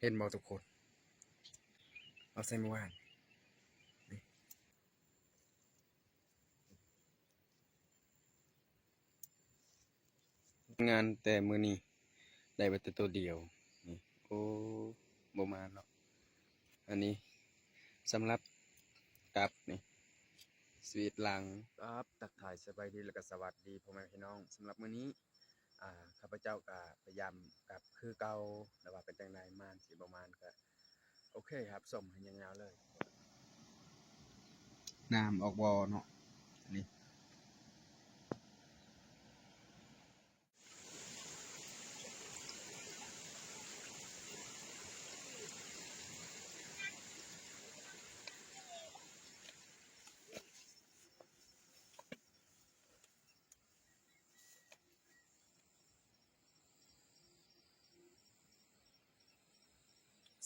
ຫັນບໍ່ທຸກຄົນ? ເອົາໃສ່ມື້ວານນີ້ ງານແຕ່ມື້ນີ້ໄດ້ໄປແຕ່ໂຕດຽວນີ້. ໂອ້ ບໍ່ມານເນາະ. ອັນນີ້ສຳລັບກັບນີ້ ຊີວິດຫຼັງ ຄັບ ທັກທາຍສະບາຍດີ ແລ້ວກໍສະຫວັດດີພໍ່ແມ່ພີ່ນ້ອງ. ສຳລັບມື້ນີ້ ອ່າ ຂ້າພະເຈົ້າກໍພະຍາຍາມກັບຄືເກົ່າ ແຕ່ວ່າເປັນຈັ່ງໃດ ມານຊິບໍ່ມານກໍ ໂອເຄ ຮັບຊົມໃຫ້ຍາວໆເລີຍ. ນ້ຳອອກບໍ່ເນາະ ອັນນີ້.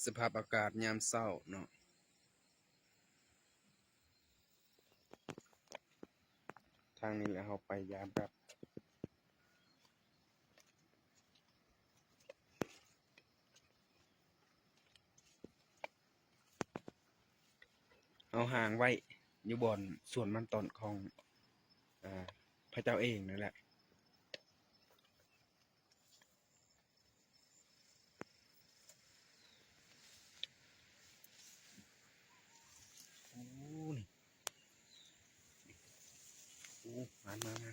ສະພາບອາກາດຍາມເຊົ້າເນາະ ທາງນີ້ແຫຼະ ເຮົາໄປຢາມກັບ ເຮົາຫາງໄວ້ຢູ່ບ່ອນສວນມັນຕົ້ນຂອງ ເອີ ພະເຈົ້າເອງນັ້ນແຫຼະ. ໂອ້ ນີ້ ໂອ້ ມາ ມາ ມາ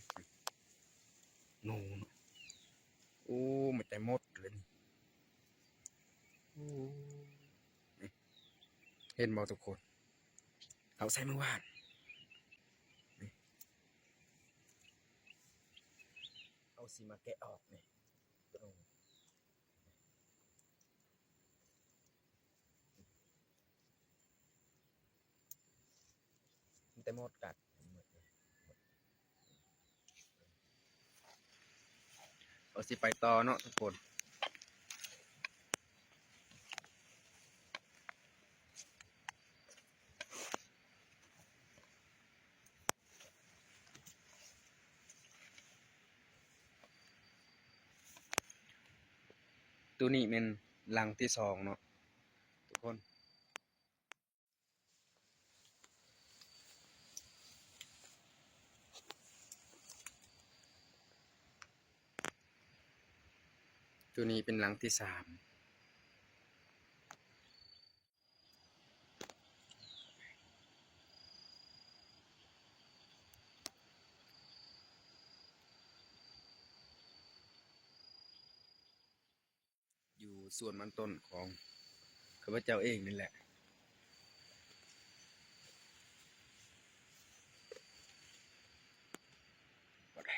ໂນ ໂອ້ ມາແຕ່ໝົດເລີຍນີ້. ໂອ້ ນີ້ ເຫັນບໍ່ທຸກຄົນ? ເອົາໃສ່ມື້ວານນີ້ ເຮົາຊິມາແກະອອກນີ້. ໂອ້ ມີແຕ່ໝົດກັນ ເຮົາຊິໄປຕໍ່ເນາະທຸກຄົນ. ໂຕນີ້ແມ່ນຫຼັງທີສອງເນາະທຸກຄົນ. ໂຕນີ້ເປັນຫຼັງທີສາມ. ຢູ່ສວນມັນຕົ້ນຂອງຂ້າພະເຈົ້າເອງນີ້ແຫຼະ. ບໍ່ໄດ້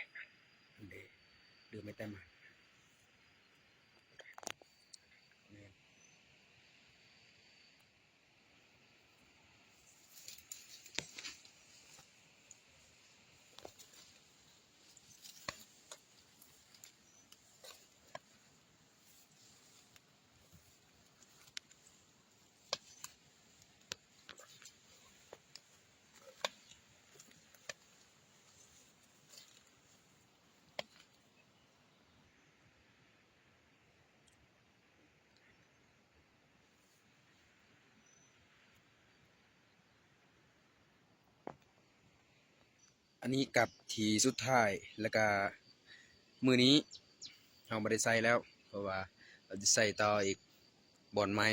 ເດ ລືມໄປແຕ່ມາ ແມ່ນ. ອັນນີ້ກັບທີ່ສຸດທ້າຍ ແລ້ວກະມື້ນີ້ເຮົາບໍ່ໄດ້ໃສ່ແລ້ວ ເພາະວ່າເຮົາຈະໃສ່ຕໍ່ອີກບ່ອນໃໝ່.